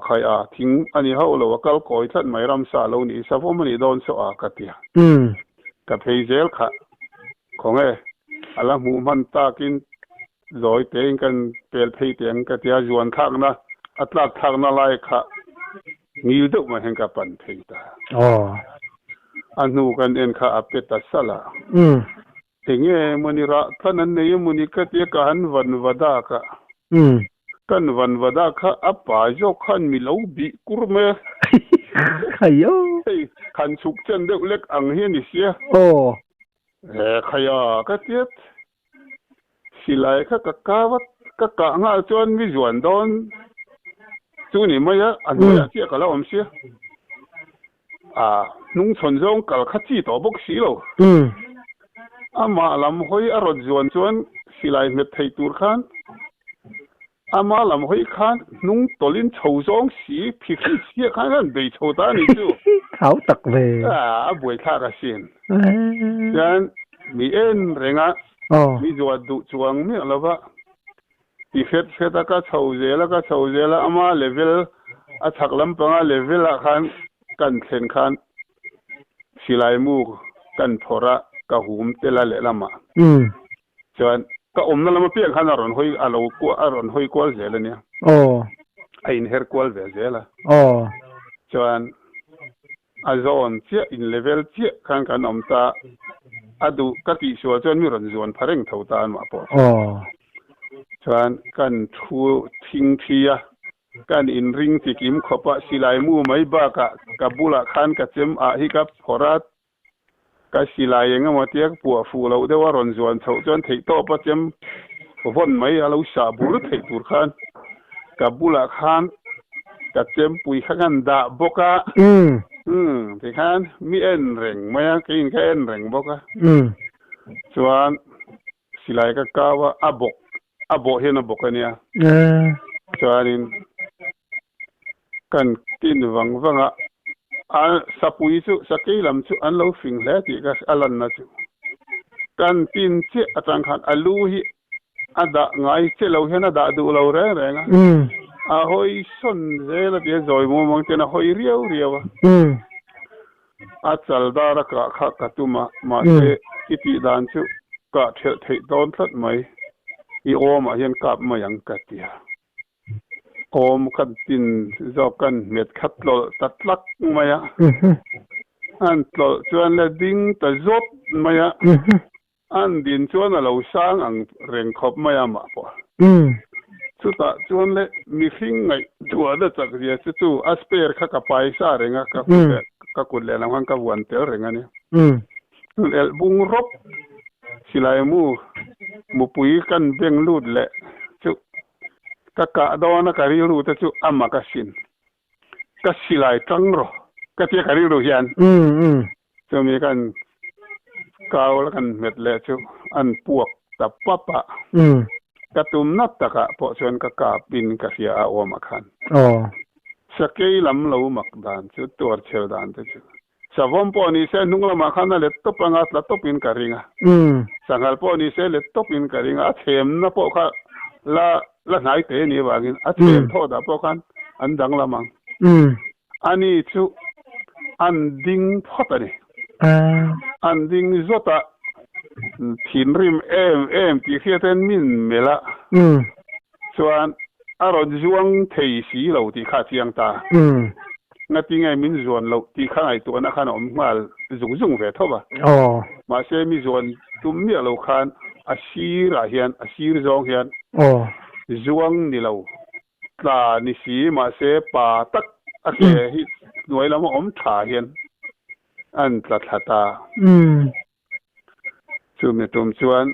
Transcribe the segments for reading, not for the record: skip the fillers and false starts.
Khai a, thing a ni hauh lo, a kal kawi tlat mai, ramsa a lo nih, savawm a nih dawn saw a, ka ti a. Ka phei zel kha, khawnge a la hmuh hman takin zawi tein kan pel phei teh ang ka ti a, zuan thlakna, a tlak thlakna lai kha ngil deuh mai hian ka pan phei ta. A hnu kan en kha a pe ta salh a. Enge mawni rah tlan an nei emawni ka tia ka han van va dak a. Kan van va dak kha a pa zawk khan mi lo bih kur mai a. Hei khan chhuk chen deuh lek ang hi a ni sia. He khaia ka tiat silai kha ka ka vat ka kah nghal chuan mi zuan dawn chu ni mai a, a hnuaiah chiah ka la awm sia. A hnungchhawn zawng kal kha chi tawh bawk si lo. Amah lam hawi a rawt zuan chuan silai hmet thei tur khan ama lam hawi khan hnung tawlhin chho zawng si phihri chhiah khan an bei chho ta a ni chu. Thau tak ve. A buaithlak asin. Chuan mi en reng a, mi zuat duh chuang miah lo va. Ti hret hret a ka chho zel a, ka chho zel a, ama level a chhak lampanga level ah khan kan thlen khan silai mu kan phawrh a, ka hum tel a lehlamah chuan ka awmna lam apiang khan a rawn hawi a lo a rawn hawi kual zel a nia, a inher kual ve zel a, chuan A zawn chiah in level chiah khan kan awm ta, a duh ka tih sual chuan mi rawn zuan pha reng tho ta anmah pawh chuan kan thu thing thi a, kan inring chikim khawp a, silai mu mai bakah ka bulah khan ka chem ah hi ka phawrh a, ka silai eng emaw tia ka puah fuh loh deuh a rawn zuan chhoh chuan theihtawp a chem vawn mai a lo sah bur theih tur khan ka bulah khan Ka chempui kha kan dah bawk a. Umm tikhan mi en reng mai a, keiin ka en reng bawk a. Chuan silai ka kau a, a bawk, a bawh hian a bawk a nia. Chuanin kan tin vang vang a, a sapui chu, sakei lam chu an lo fing hle tih ka a lanna chu. Kan tin chiah atang khan a lu hi A dah ngai che lo hian a dah duh lo reng reng a. A hawi sawn zel a ti a, zawi mumang ten a hawi riau riau a. A chal dar a kah kha ka tum a, mahse i tih dan chu kah thelh theih dawn tlat mai. I awmah hian kap mai ang ka ti a. Awm ka tin zawk kan hmet kha tlawlh ta tlak mai a. An tlawlh chuan la ding ta zawt mai a. An din chuan a lo sang ang reng khawp mai a mah pawh. Chutah chuan le mihring ngaihtuahna chak zia chu chu a spare kha ka pai sa reng a, ka kut leh ka kut lehlam khan ka vuan tel reng a ni. Chuan elh bung rawp silai mu mupui kan beng lut leh chu ka kah dawn a ka rilru te chu a mak asin. Ka silai tang rawh ka tia ka rilru hian. Chumi kan kau la kan hmet leh chu an puak ta pap a, ka tum nat takah pawh chuan ka kap in ka hria a awmah khan. Sakei lam lo mak dan chu tuar chhel dan te chu savawm pawh ni se hnung lamah khan a let tawp anga tla tawp in ka ring a, sanghal pawh ni se let tawp in ka ring a, a chhemna pawh kha la la hnai te ni avangin a chhem thawh dah pawh khan an danglam ang. Ani chu an ding phawt a ni. An ding zawt a, thinrim em em tih hriatin min melh a, chuan a rawn zuang thei si lo tih kha a chiang ta. Ngatinge min zuan loh tih kha ngaihtuahna khan a awm nghal zung zung ve tho va. Mahse mi zuan tum miah lo khan a sirah hian, a sir zawng hian zuang ni lo Tla ni si mahse pa tak a ke hi hnuai lam a awm tha hian an tla thla ta. Chumi tum chuan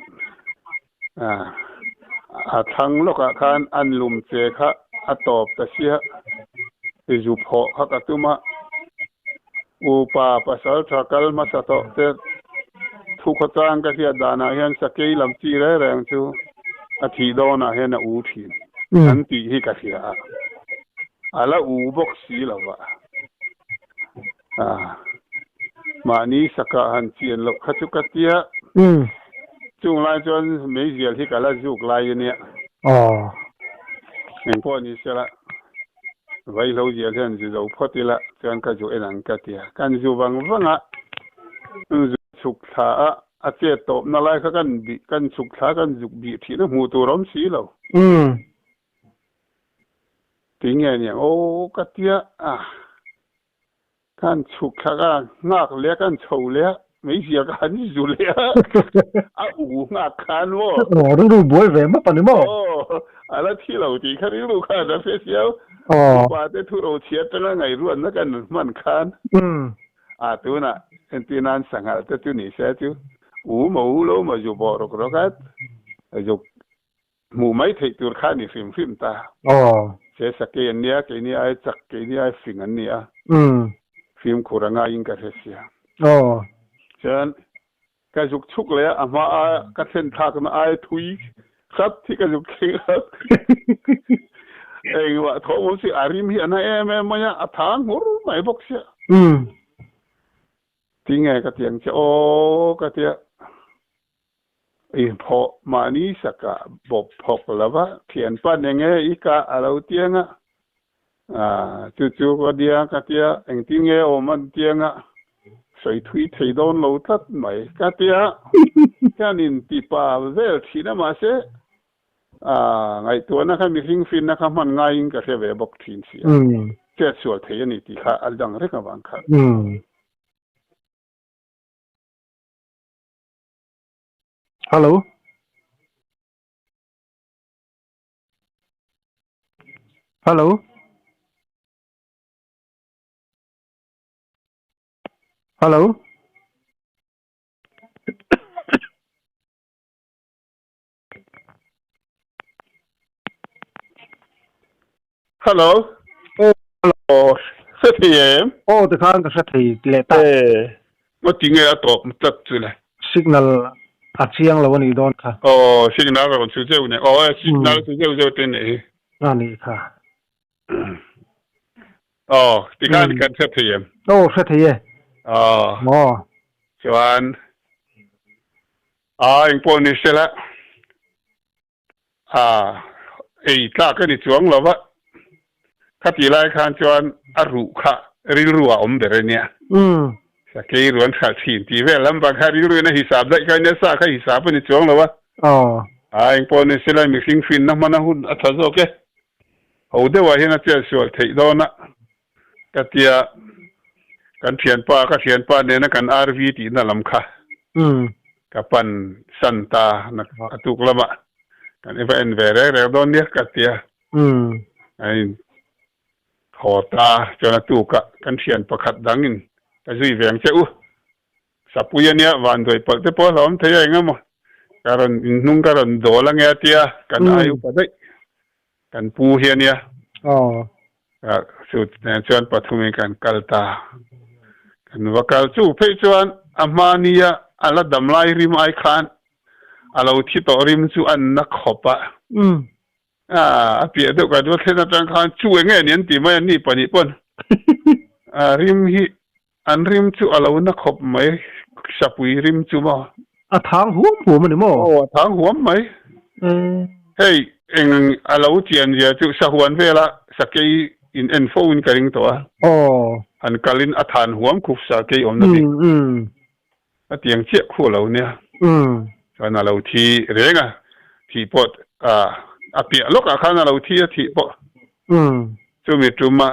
a thlang lawkah khan an lum che kha a tawp ta sia, zu phawh kha ka tum a, upa pasal tha kal hmasa tawh te thu khawchang ka hriat danah hian sakei lam chi reng reng chu a thih dawnah hian a u thin an tih hi ka hria a, a la u bawk si lo va, mahni sakah han chian loh kha chu ka tia, chung lai chuan meizial hi ka la zuk lai a nia, engpawh ni sela. Vaihlo zial hian zu zo phawt ila chuan ka zu en ang ka ti a. Kan zu vang vang a, zu chhuk thla a, a chet tawpna lai kha kan bih, kan chhuk thla kan zuk bih thin a hmuh tur a awm si lo. Tinge aniang aw ka tia a. Kan chhuk thla ka nghak leh a, kan chho leh a, hmeichhia ka han zu leh a, a u nghak khan maw? Aw, rilru buai ve map a ni maw? Aw, a la thi lo tih kha rilru khan a hre siau. Aw. Upa te thu ro chhiat atanga ngaihruatna kan hman khan a tunah entir nan sanghal te chu ni se chu u maw u lo maw zu bawh rawk rawk a, zuk Hmuh mai theih tur kha a ni hrim hrim ta. Aw. Se sakei an nia, keini ai chak, keini ai fing an ni a. Fimkhur a ngaiin ka hre sia. Aw. Chuan ka zuk chhuk leh a, a hma a ka thlen thlakna ai thui hrat hi ka zuk thleng a. Engmah thawh awm si, a rim hi a na em em mai a, a tha nghur mai bawk sia. Tinge ka ti ang che aw ka tia. Inphawh mahni sakah bawp phawk lova thianpa eng nge i kah a lo tiang a, chu chu ka nia ka tia engtin nge awm an tiang a, sawi thui thei dawn lo tlat mai ka tia hianin tipa vel thin a mahse ngaihtuahna kha mihring finna kha hman ngaiin ka hre ve bawk thin si a, chetsual thei a ni tih kha a dang reng avang khan. Hello. Hello. Hello. Hello. Aw. Aw, hre thei em? Aw, tikhan ka hre thei leh ta. E, maw tinge a tawp tlat chu le? Signal a chiang lo a nih dawn kha. Aw, signal rawn chu zeuh nen. Aw, signal chu zeuh zeuh te nih hi. A nih kha. Aw, tikhan kan hre thei em? Aw, hre thei e. Aw. Aw. Chuan, a engpawh ni sela. A, ei tlak a ni chuang lo va, khatih lai khan chuan a ruh kha rilru a awm ber a nia. Sakei ruan hralh thin tih vel lampang kha rilru in a hisap daih kha a nia, sa kha hisap a ni chuang lo va. A, engpawh ni se lai mihring finna hmana hun a tha zawk e. Ho deuhah hian a chetsual theih dawn a, ka tia kan thianpa ka thianpa nena kan RV tihna lam kha ka pan san ta a tuk lamah kan i va en ve reng reng dawn nia ka tia a in haw ta chuan a tukah kan thian pakhat dangin ka zui ve ang che u Sapui a nia vanduai palh te pawh a hlauhawm thei a eng emaw ka rawn inhnung ka rawn dawl ange a tia kan ai upa daih kan pu hi a nia. Chu nen chuan pathumin kan kal ta. Kan va kal chu phei chuan a hmania a la dam lai rim ai khan a lo thi tawh rim chu a na khawp a. A piah deuh kan va thlen atang khan chu eng nge ni an ti mai a ni pahnih pawn a rim hi an rim chu a lo na khawp mai sapui rim chu maw. A thang huam huam a ni maw? Aw a thang huam mai. Hei eng a lo chian zia chu sahuan vela sakei in en fo in ka ring tawh a. Aw. Han kalin a than huam khup sakei awmna bik. A tiang chiah khu a lo nia. Chuan a lo thi reng a, thih pawh a piah lawkah khan a lo thi a thih pawh. Chumi tuma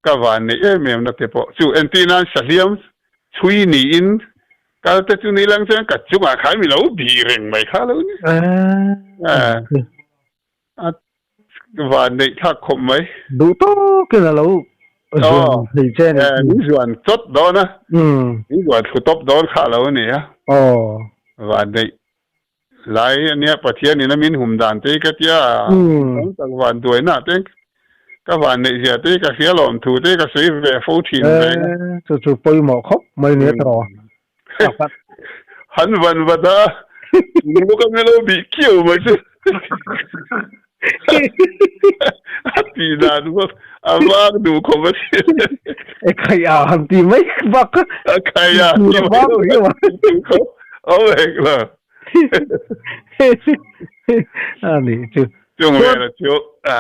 ka van neih em em na te pawh chu entir nan sahliam chhui niin kal te chu ni lang chuan ka chungah khan mi lo bih reng mai kha lo ni. A van neih thlak khawp mai. Duh tawkin a lo zuan thei che a ni. Min zuan chawt dawn a, min zuan thlu tawp dawn kha lo a ni a. Van neih lai a nia Pathian in a min hum dan te hi ka tia tam tak van duaina te ka van neih zia te hi ka hria lawm thu te ka sawi ve fo thin reng a. Chu chu pawimawh khawp mai nia tawh. Han van vat a, lung ka melo bih kiau mai chu. A tih dan pawh a vak duh khawp a ni. E khai a han ti mai bak a. A khai a ti mai khawp awm hek lo. A nih chu. Chung vela chu a.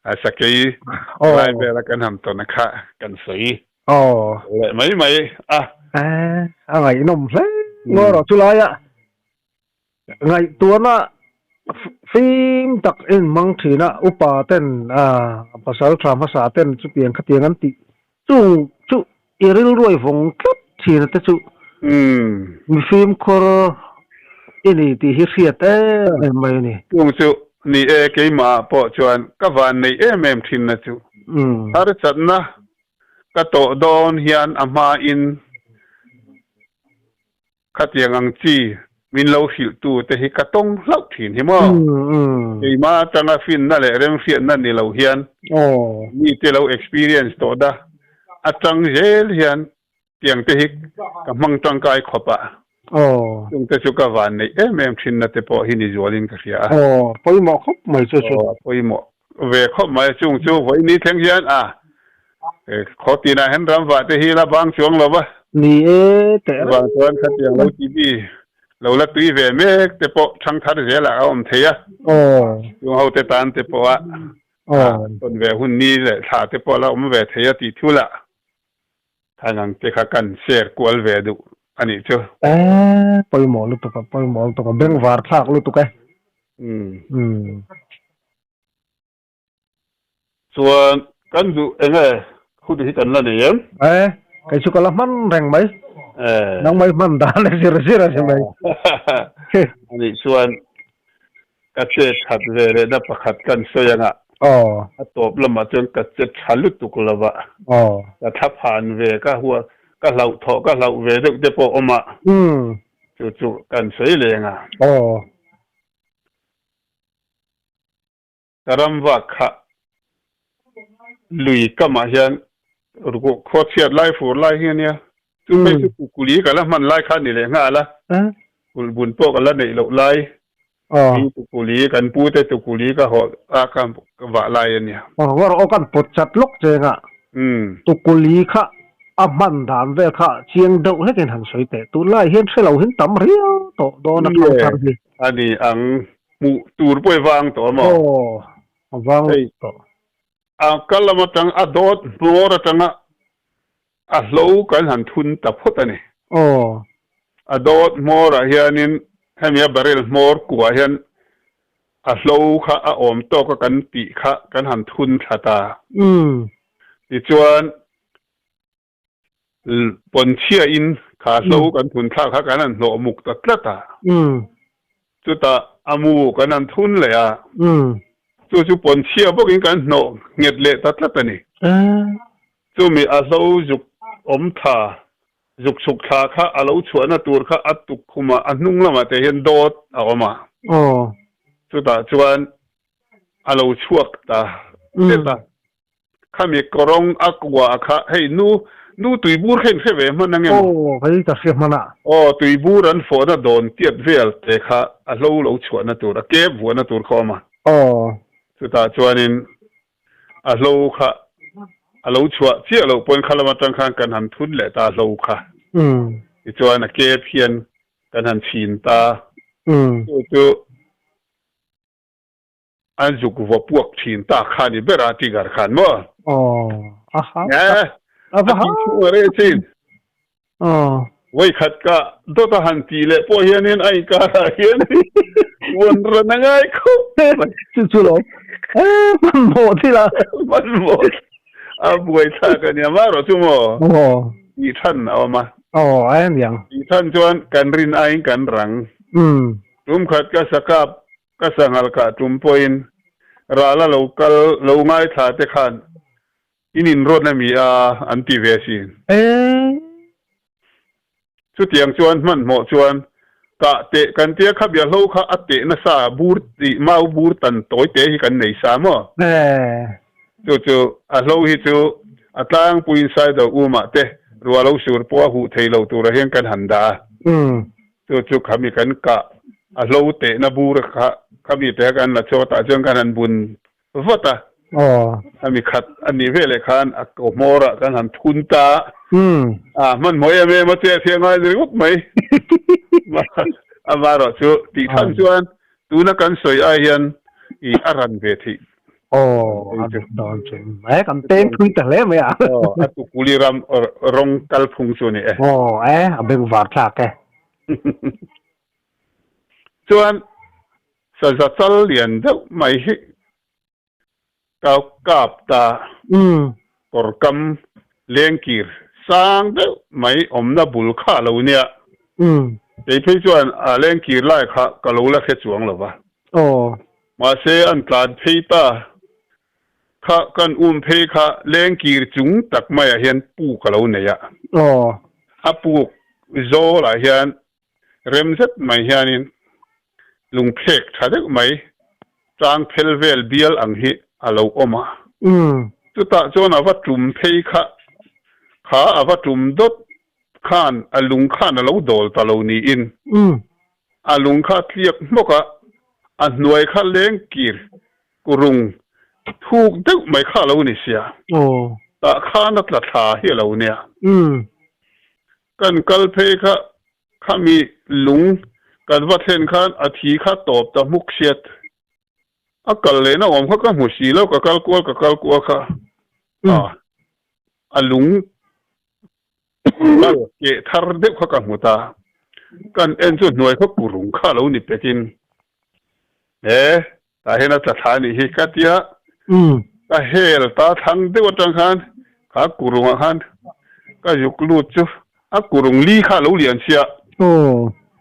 A sakei lai vela kan han tawn a kha kan sawi leh mai mai a. A ngaihnawm hle ngaw rawh chulaia ngaihtuahna fim tak in hmang thin a, upa ten pasal tha hmasa ten chutiang khatiang an tih chung chu i rilruai vawng tlat thin a te chu mi fimkhur i ni tih hi hriat em em mai a ni. Chung chu ni e, keimah pawh chuan ka van neih em em thin na chu harsatna ka tawh dawn hian a hmain Khatiang ang chi min lo hrilhtu te hi ka tawng hlauh thin hi maw? Keimah atanga finna leh remhriatna ni lo hian mite lo experience tawh da atang zel hian tiang te hi ka hmang tangkai khawp a, chung te chu ka van neih em em thinna te pawh hi ni zualin ka hria a. Pawimawh khawp mai chu chu. Pawimawh ve khawp mai chung chu vawiin thleng hian a khaw tinah hian ram vah te hi la bang chuang lo va. Ni e teh reng. Chuvang chuan khatiang lo ti mi lo la tui ve mek te pawh thangthar zelah a awm thei a. Chung ho te tan te pawh a tawn ve hun ni leh thla te pawh la awm ve thei a tih thul ah thang ang te kha kan share kual ve duh a nih chu. E pawimawh lutuk a pawimawh lutuk a bengvar thlak lutuk e. Chuan kan duh eng nge hun hi kan la nei em? E, kei chu ka la hman reng mai. E. Nang mai hman dan a zir zir a si mai. Anih chuan ka che that ve lehna pakhat kan sawi anga. Aw. A tawp lamah chuan ka che tha lutuk lova. Aw. Ka thla phan ve ka hua ka hlauh thawh ka hlauh ve deuh te pawh awm a. Chu chu kan sawi leng a. Aw. Ka ram vak kha lui kamah hian rukuk khaw chhiat lai fur lai hi a nia. Chu phei chu kukuli ka la hman lai kha a ni leh nghal a, kulhbun pawh ka la neih loh lai hi kukuli kan pu te tukuli ka hawh a ka vah lai a nia. Aw ngarawh kan pawt chat lawk cheng a, tukuli kha a hman dan vel kha chiang deuh hlekin han sawi teh. Tunlai hian hre lo hin tam riau tawh dawn a thangthar hi. A ni ang. Hmuh tur pawh i vang tawh a maw? Aw, a vang tawh. A kal lam atang a dawt hmawr atanga a hlo kan han thun ta phawt a ni. Aw. A dawt hmawrah hianin hemi a barrel hmawr kuah hian a hlo kha a awm tawk a kan tih kha kan han thun thla ta. Tichuan Pawnchhia in kha hlo kan thun thlak kha kan han hnawh muk ta tlat a. Chutah a mu kan han thun leh a. Chu chu pawnchhia bawkin kan hnawh nghet leh ta tlat a ni. Chumi a hlo zuk awm thla, zuk chhuk thla kha a lo chhuahna tur kha a tukkhumah a hnung lamah te hian dawt a awm a. Chutah chuan a lo chhuak ta tlat a. Khami kawrawng a kua kha hei nu nu tuibur kha in hre ve hman ange maw? Aw hei ka hre hman a. Aw tuibur an fawhna dawn tiat vel te kha a hlo lo chhuahna tur a kep vuahna tur kha awm a. Aw. Chutah chuanin a hlo kha a lo chhuah chiah loh pawn kha lam atang khan kan han thun leh ta a hlo kha. Tichuan a kep hian kan han chhin ta. Chu chu. An zuk vaw puak thin ta kha ni ber a tiger khan maw? Aw, a ha. Eh, A va a ha. ti chhung a reh chin. Aw. Vawi khat ka dawt a han tih leh pawh hianin a inkarah hian vawn ran a ngai khawp mai. Chu chu lo. Eh, hmanhmawh thil a. Hmanhmawh a buaithlak a nia marawh chu maw? Aw. Tih than a awm a. Aw, a aniang. Tih than chuan kan rin aiin kan rang. Umm. Tum khat ka sakap Ka sanghal kah tum pawhin ral a lo kal lo ngaithla te khan in inrawt a mi a an ti ve asin. Chutiang chuan hmanhmawh chuan kah teh kan tia kha biahlo kha a teh nasa bur tih mau bur tan tawi te hi kan nei sa maw? Chu chu a hlo hi chu a tlangpuiin saido umah te ruah lo sur pawh a huh thei lo turah hian kan han dah a. Chu chu khami kan kah a hlo tehna bur kha khami te kan la chhuak tah chuan kan han bun vat a. Khami khat a nih veleh khan a ko hmawrah kan han thun ta a, hmanhmawh em em a che thiang ngai ringawt mai. Amaherawhchu tih than chuan tuna kan sawi ai hian i a ran ve theih. Aw, a dik dawn chu. E, kan peng thui ta hle mai a. Aw, a tukuli ram rawng kalphung chu a ni e. Aw, e, a bengvar thlak e. Chuan saza chal lian deuh mai hi kau kap ta kawrkam lengkir sang deuh mai awmna bul kha a lo nia. Kei phei chuan a lengkir lai kha ka lo la hre chuang lo va. Mahse an tlan phei ta kha kan um phei kha lengkir chung tak maiah hian puk a lo nei a. A puk zawlah hian Rem zet mai hianin lungphek tha deuh mai tlang phel vel bial ang hi a lo awm a. Chutah chuan a va tum phei kha kha a va tum dawt khan a lung khan a lo dawl ta lo niin a lung kha a tliak hmawk a, a hnuai kha leng kir kurung thuk deuh mai kha a lo ni sia. Tah khan a tla thla hi a lo nia. Kan kal phei kha khami lung kan va thlen khan a thi kha tawp ta hmuk hriat. A kal lehna awm kha ka hmu si lo, ka kal kual ka kal kual kha a a lung kal keh thar deuh kha ka hmu ta. Kan en chu hnuai kha kurung kha a lo ni pekin he Tah hian a tla thla a nih hi ka tia ka hel ta thlang deuh atang khan kha kurungah khan ka zuk lut chu a kurung li kha a lo lian sia.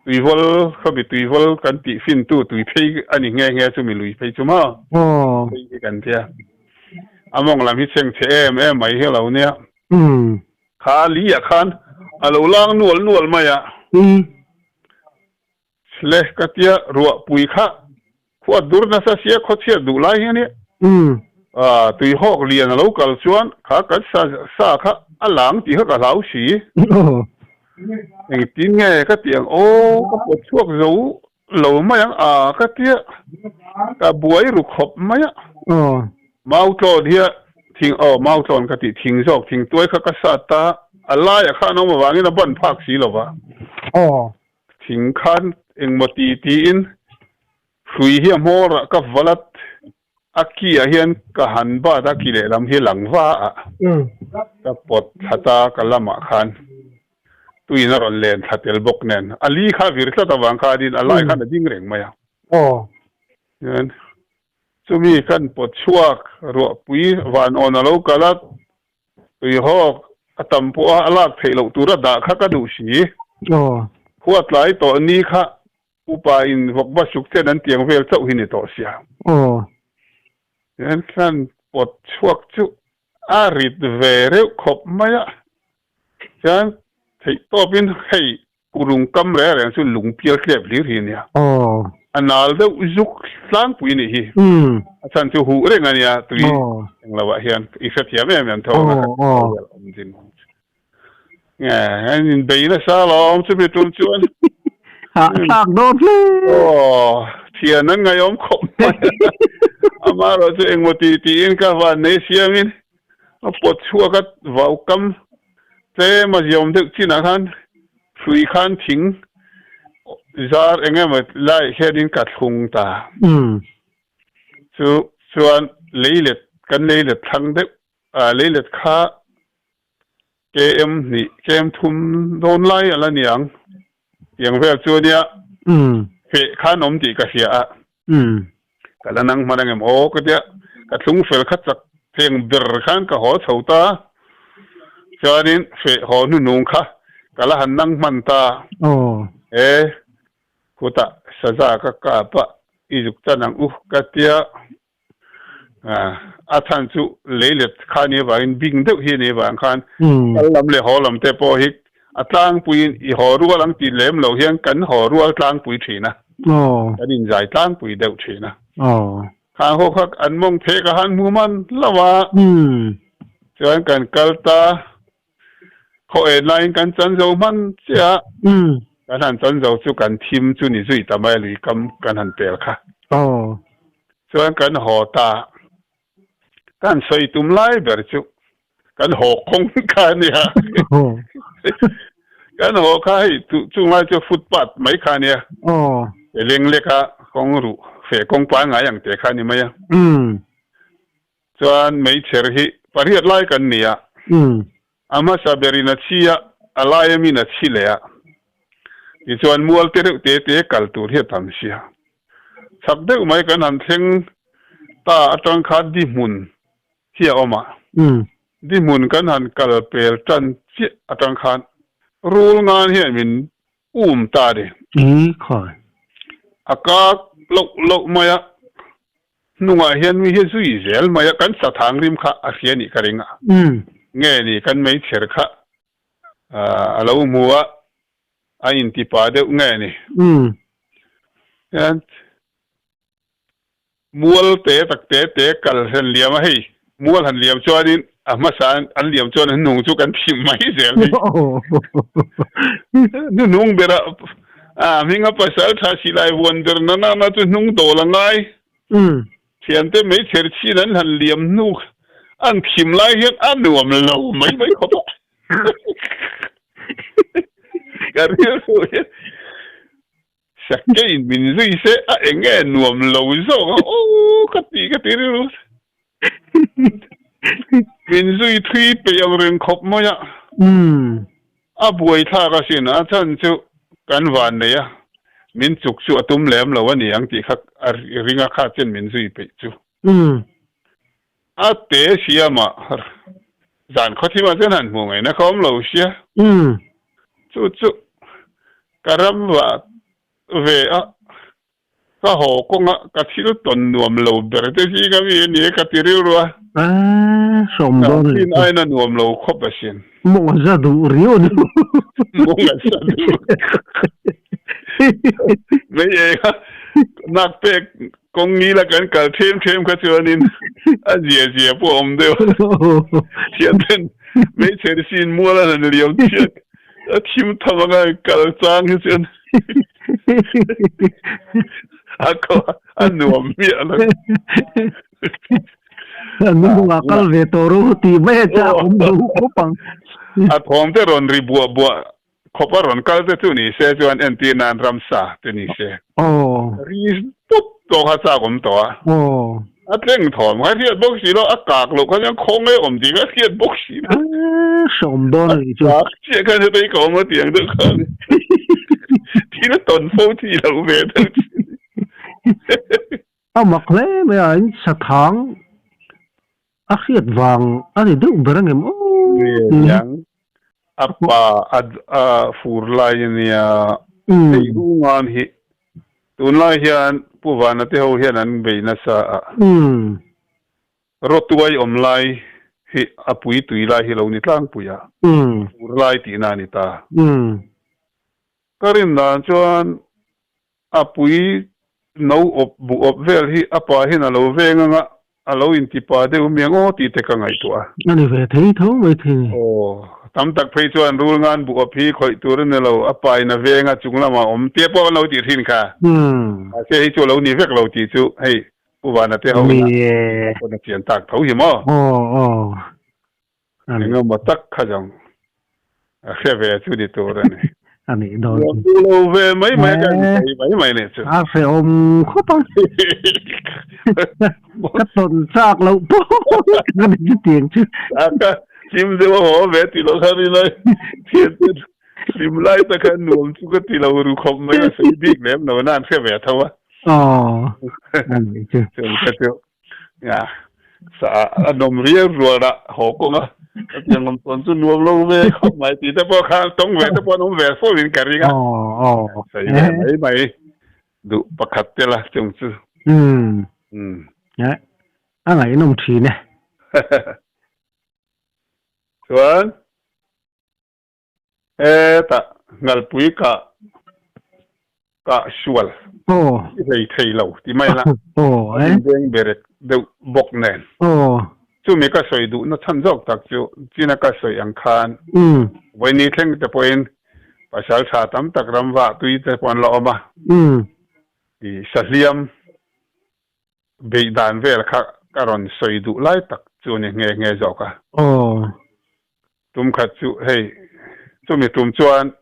Tuivawl khawmi tuivawl kan tih fin tu tui phei a ni nghe nghe chu mi lui phei chu maw phei hi kan tia. A mawng lam hi chheng chhe em em mai hi a lo nia. Kha li ah khan a lo lang nual nual mai a. Le ka tia ruahpui kha khuat dur nasa sia khawchhiat duh lai hian i tuihawk lian a lo kal chuan kha kan sa sa kha a lang tih kha ka hlau si. Engtin nge ka ti ang aw ka pawt chhuak zo lo mai ang a ka tia ka buai ru khawp mai a. Mautlawn hi a thing aw mautlawn ka tih thing zawk thing tuai kha ka sat ta a laiah khan a awm avangin a ban phak si lo va. Thing khan engmaw ti tiin hrui hi a hmawr ah ka valat a ki ah hian ka han bat a ki lehlam hi lang va ah ka pawt thla ta ka lamah khan tuin a rawn len thla tel bawk nen a li kha vir tlat avang khanin a lai khan a ding reng mai a. Chuan chumi khan pawt chhuak ruahpui van awn a lo kal a Tuihawk a tam pawh a, a lak theih loh tura dah kha ka duh si. Khua tlai tawh ni kha upa in vawkba suk chen an tiang vel chauh hi ni tawh sia. Tihian khan pawt chhuak chu a rit ve reuh khawp mai a, chuan theih tawpin hei Kurung kam reng reng chu lung pial tlep hlir hi a nia. A nal deuh zuk tlangpui a nih hi. A chhan chu huh reng a nia tui eng lo ah hian i hrethiam em em tho ang a awm din. Nge an inbei nasa alawm chumi tum chuan. Hahthlak dawn hle. Aw thian an ngaihawm khawp mai a. Amaherawh chu engmaw ti tiin ka van nei siamin a pawt chhuak a vau kam Tlem a ziawm deuh chinah khan hrui khan thing zar eng emaw laiah hianin ka thlung ta. Chu chuan leilet kan leilet thlang deuh ah leilet kha KM hnih KM thum dawn lai a la ni ang tiang vel chu ania feh khan awm tih ka hria a. Ka la nang hman angem aw ka tia ka thlung fel kha chak theng ber khan ka haw chho ta chuanin feh haw hnuhnung kha ka la han nang hman ta e khutah saza ka kap a i zuk chan ang u ka tia a chhan chu leilet kha ni avangin bing deuh hi a ni avang khan kal lam leh haw lam te pawh hi A tlangpuiin i haw rual ang tih lem lo hian kan haw rual tlangpui thin a, kan inzai tlangpui deuh thin a. Khang ho kha an mawng phek a han hmu man lo a, chuan kan kal ta, khaw en laiin kan chan zo hman chiah a, kan han chan zo chu kan thim chu ni zui ta mai a lui kam kan han pel kha. Chuan kan haw ta, kan sawi tum lai ber chu Kan haw kawng kha a nia. Kan haw kha hei chung lai chu footpath mai kha a nia. Leng leka kawng ruh feh kawng pangngai ang te kha a ni mai a. Chuan meichher hi pariat lai kan ni a. A hmasa berin a chhi a, a laia min a chhi leh a. Tichuan mual te reuh te te kal tur hi a tam sia. Chak deuh mai kan han thleng ta atang khan di hmun hi a awm a. Di hmun kan han kal pel tan chiah atang khan rul ngan hian min um ta a ni. I khawi. A kak loh loh mai a, hnungah hian mi hi zui zel mai a, kan sathang rim kha a hria nih ka ring a. Nge ni kan meichher kha a lo hmu a, a intipa deuh nge ni. Hian Mual te tak te te kal han liam a, hei mual han liam chuanin a hmasa an liam chuan a hnung chu kan thim mai zel hi. Hnuhnung bera a hminga pasal tha silai vuan ber na nana chu hnung dawl a ngai. Thiante meichher chhin an han liam hnu an thim lai hian a nuam lo mai mai khawp a. Ka rilru hian Sakeiin min zui se a eng nge nuam lo zawk a aw ka ti ka ti rilru min zui thui peih ang reng khawp mai a a buai thlak asin a chhan chu kan van nei a min chuk chu a tum lem lo a ni ang tih kha a ring a kha chen min zui peih chu a te siamah zan khawthimah chuan han hmuh ngaihna kha awm lo sia chu chu Ka ram vah ve a, ka haw kawnga ka thil tawn nuam lo ber te zinga mi a ni e ka ti rilru a. Eeh, sawm dawn leh chu. Aina nuam lo khawp asin. Mawng a za duh riau a ni. Mawng a za duh. Mei enga nak pek kawng ngila kan kal them them kha chuanin a zia zia pawh a awm deuh a. Thianten meichher sin mual a han liam chiat. A thim tham anga kal chang hi chuan a ko a nuam miah lo. Nunga kal ve tawh ru ti mai a cha awm lo khawp ang. A thawm te rawn ri buah buah khawp a rawn kal te chu ni se chuan entir nan ramsa te ni se. Ri pup tawh kha chak awm tawh a. A tleng thawm kha hriat bawk si lo, a kak loh kha chuan khaw ngei awm tih kha hriat bawk si lo. Hreawm dawn a nih chu. A kak chiah khan heta i ka awm a tih ang deuh khan thil a tawn fo thih loh ve deuh thin. A mak hle mai a, in sathang a hriat vang a ni deuh ber angem aw tih hi. Niang, a pa a fur lai a nia, hei rungan hi Tunlai hian Pu Vana te ho hian an bei nasa a, rawtuai awm lai hi a pui tui lai hi lo ni tlangpui a, fur lai tihna a ni ta. Ka rin dan chuan a pui no awp buh awp vel hi a pa hian a lo veng anga A lo inti pa deuh mi ang aw tih te ka ngaihtuah a. A ni ve thei tho mai thei ni. Aw, tam tak phei chuan rul ngan buh awp hi khawih tur a ni lo, a pa in a veng a chung lamah a awm tia pawh an lo tih thin kha. Mahse hei chu a lo ni vek lo tih chu hei Pu Vana te ho ina pawn a chian tak tho hi maw? Aw aw. Engemaw tak kha zawng a hre ve chu ni tur a ni. A nih dawn chu. Duh lo ve mai mai a ka insawi mai mai nih chu. A hrehawm khawp ang. Ka tawn chak loh pawh ka ni chutiang chu. A ka hlim deuh a haw ve ti lo kha rin a thiante hlim lai tak khan nuam chu ka ti lo ru khawp mai a sawi bik lem lo na an hre ve tho a. Aw a nih chu. Chung kha chu Ya, sa a nawm riau rual a haw kawng a, a piang awm tawn chu nuam lo ve khawp mai tih te pawh kha tawng ve te pawh an awm ve fo in ka ring a. Sawi ve mai mai duh pakhat te la chung chu. Umm. A ngaihnawm thin e. Chuan Hetah ngalpui kah kah sual i hlei thei lo ti mai la, a inveng berek deuh bawk nen. Chumi ka sawi duhna chhan zawk tak chu china ka sawi ang khan vawiini thleng te pawhin pasal tha tam tak ram vah tui te pawh an la awm a, i sahliam beih dan vel kha ka rawn sawi duh lai tak chu a ni nghe nghe zawk a. Tum khat chu hei, chumi tum chuan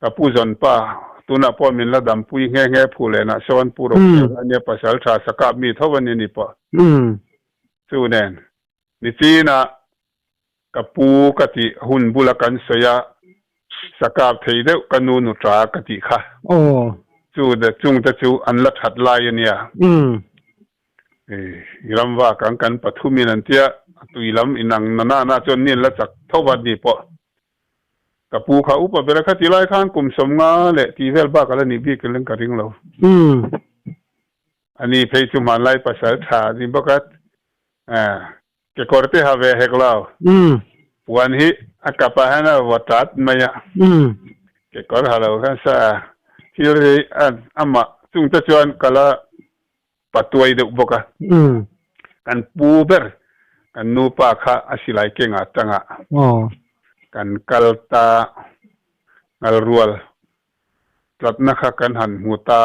ka pu zawn pa, tunah pawh min la dampui nghe nghe phu lenah sawn Pu Rokhel a nia pasal tha sakap mi tho a ni ni pawh. Chu nen, nichinah ka pu ka tih hun bula kan sawi a, sakap thei deuh ka nu nuṭa ka tih kha. Aw. Chu chungte chu an la that lai a nia. Umm. I ram vak ang kan pathumin an tia, a tui lam inang na na na chuan ni an la chak tho va ni pawh. Ka pu kha upa ber a kha ti lai khan kum 50 leh tih vel bak a la nih bik in ka ring lo. Umm. Ani phei chu hmanlai pasal tha a ni bawk a, kekawr te ha ve hek lo. Puan hi a kap ah hian a vaw tat mai a, kekawr ha lo khan sa thil hi amah chungte chuan ka la patuai deuh bawk a. Kan pu ber kan nupa kha a silai kengah tangah kan kal ta ngal rual tlatna kha kan han hmu ta.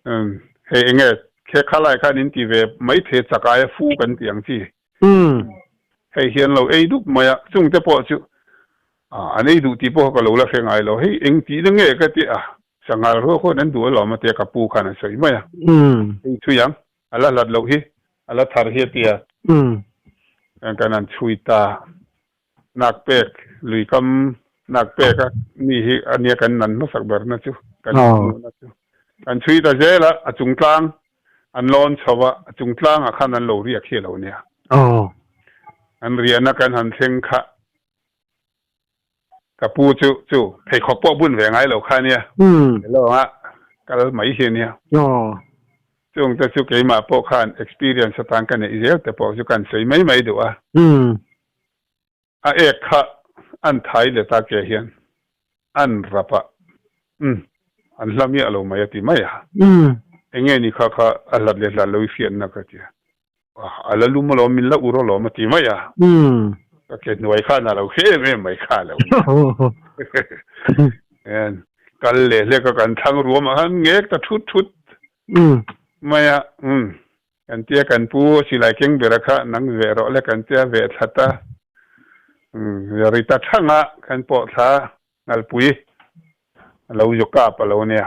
Umm hei enge khe khalai khan in ti ve mai thei chak aia fu kan tih ang chi. Hei hian lo ei dup mai a, chung te pawh chu an ei duh tih pawh ka lo la hre ngai lo. Hei eng tihna nge ka ti a, sanghal ruak huan an duh alawm a tia ka pu khan a sawi mai a. Hei chhui ang, a la hlat loh hi, a la thar hi a ti a. Kan han chhui ta. Nak pek, lui kam nak pek a mi hi a nia kan nan hmasak berna chu, kan hmuhna chu. Kan chhui ta zel a, a chung tlang an lawn chho a, a chung tlangah khan an lo riak hi a lo nia. An riahna kan han thleng kha ka pu chu chu pheikhawk pawh bun ve ngai lo kha a nia. Hello a kal mai hi a nia. Chung te chu keimah pawh khan experience atan ka neih zel te pawh chu kan sawi mai mai duh a. A ek kha an thai let a ke hian an rap a, umm an hla miah lo mai a ti mai a. Enge ni kha kha a hlat leh hlat lo i hriatna ka ti a. A la lum alawm min la ur alawm a ti mai a. Ka ke hnuai khan a lo hre em em mai kha a lo nia. Kal leh hlek a kan thlang ruam ah khan ngek ta thut thut mai a. Kan tia kan pu silai keng bera kha nang veh rawh le kan tia veh thlat a, ri ta thang a kan pawh thla ngalpui a lo zu kap a lo nia.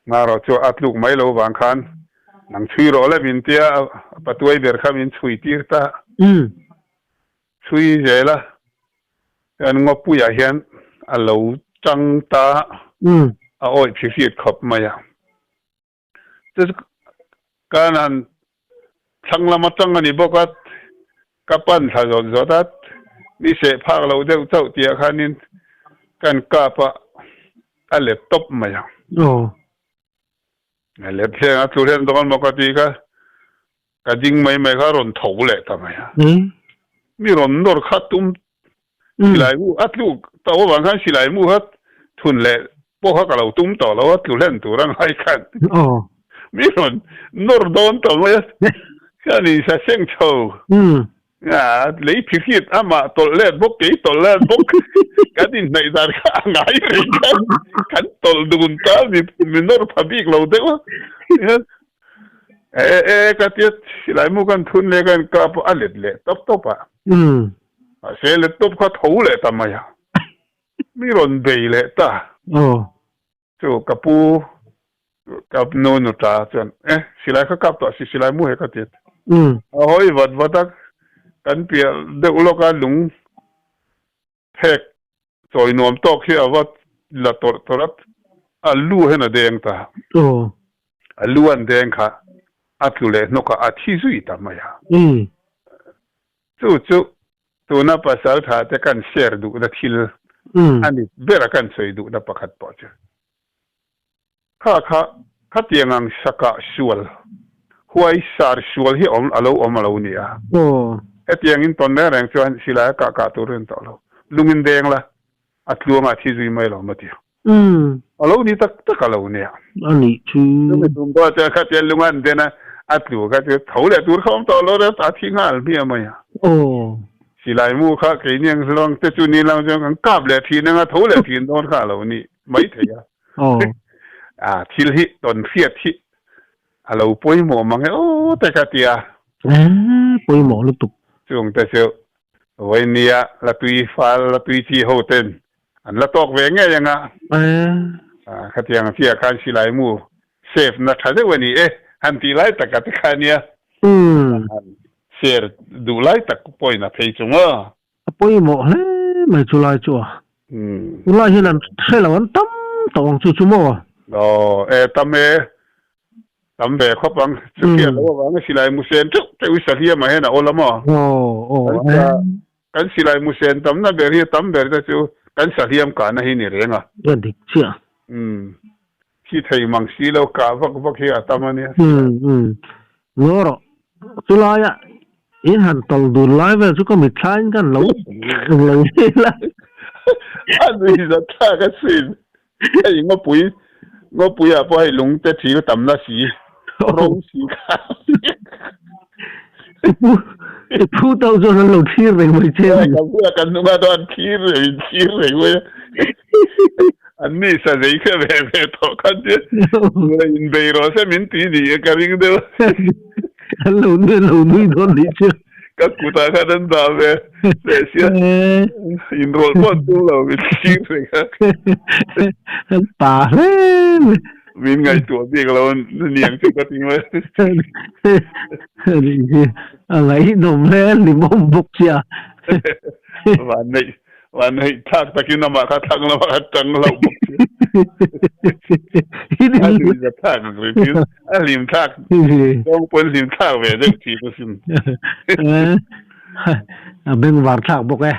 Ngarawh chu a tluk mai lo vang khan nang chhui rawh le min tia a patuai ber kha min chhui tir ta. Chhui zel a, chuan ngawpuiah hian a lo tang ta a awih phihriat khawp mai a. Kan han thlang lam atang a ni bawk a, ka pan thla zawt zawt a, ni seh phak lo deuh chauh tih ah khanin kan kap a, a let tawp mai ang. A let hian a tlu hian dawn maw ka tih kha, ka ding mai mai kha a rawn tho leh ta mai a. Mi rawn nawr kha tum Silai mu a tluk tawh avang khan silai mu kha thun leh pawh kha ka lo tum tawh lo a, tlu hlen tur a ngai khan mi rawn nawr dawn tawh mai a, hian in sa seng chho a lei phihrit amah tawlh let bawk kei tawlh let bawk kan inhnaih dan kha a ngai reng khan kan tawlh dun ta mi nawr pha bik lo deuh a, tihian e e ka tia silai mu kan thun leh kan kap a let leh tawp tawp a. Mahse laptop kha tho leh ta mai a, mi rawn bei leh ta. Chu ka pu ka nu nuta chuan e silai kha kap tawh si silai mu he ka ti a. A hawi vat vat a, kan piah deuh lawk a lung phek chawi nuam tawk hi a va la tawrh tawrh a, a lu hian a deng ta. A lu an deng kha a tlu leh hnawk a, a thi zui ta mai a. Chu chu tuna pasal tha te kan share duhna thil a ni ber a kan sawi duhna pakhat pawh chu kha kha khatiang ang sakah sual huai sar sual hi awm a lo awm a lo ni a. Hetiang in tawn reng reng chuan silai a kah kah tur a ni tawh lo. Lungin deng la a tluangah a thi zui mai lo maw ti. A lo ni tak tak a lo nia. A nih chu. Chumi tum pawh chuan khatia lung an den a, a tlu kha chu tho leh tur kha awm tawh lo reuh ta thi nghal hmiah mai a. Silai mu kha keini ang hlawng te chu ni lang chuan kan kap leh thin anga tho leh thin dawn kha a lo ni mai thei a. A thil hi tawn hriat hi a lo pawimawh mang e aw te kha tia. Pawimawh lutuk. Chung te chu vawinia la tui fal la tui chi ho ten An la tawk ve ngei ang a. Khatiang chiah khan silai mu safe na tha deuh a ni e. Han tih lai tak a ti kha nia. Han share duh lai tak point a phei chung a. A pawimawh hle mai chu lai chu a. Tunlai hian an hre lo an tam tawh ang chu chu maw? Aw e tam e. Tam ve khawp ang. Chutia lo avanga silai mu sen teuh teuh i sahliamah hian a awl a maw? Aw aw e. Kan silai mu sen tamna ber hi a tam ber te chu kan sahliam kahna hi ni reng a. A dik chiah. Umm. Thi thei mang si lo kah vak vak hi a tam a nia. Umm umm. Ngaw rawh. Chulaia in han tawlh dun lai vel chu ka mitthlain kan lo lo vel a. A nui zat thlak a sin. Hei ngawpui ngawpui ah pawh hei lungte thil tamna si ro si kha. I pu i pu tauh chuan an lo thlir reng mai che a ni. Ka bulah kan hnungah chuan an thlir reng in thlir reng mai a. An ni sa zei kha ve ve tawh khan chu in bei rawh se min ti ni ka ring deuh. An lo nui an lo nui dawn nih chu. Ka kutah khan an dah ve leh sia. Inrawlh pawh an tum lo min thlir reng a. An pa hle mai. Min ngaihtuah bik lo niang chu ka ti mai. A ngaihnawm hle limawm bawk sia. Vanneih vanneih thlak takin amah kha thlang lamah kha tang hlauh bawk sia. A hlim za thlak ang ri tin a hlim thlak zawng pawn hlim thlak ve deuh thin asin. A bengvar thlak bawk e.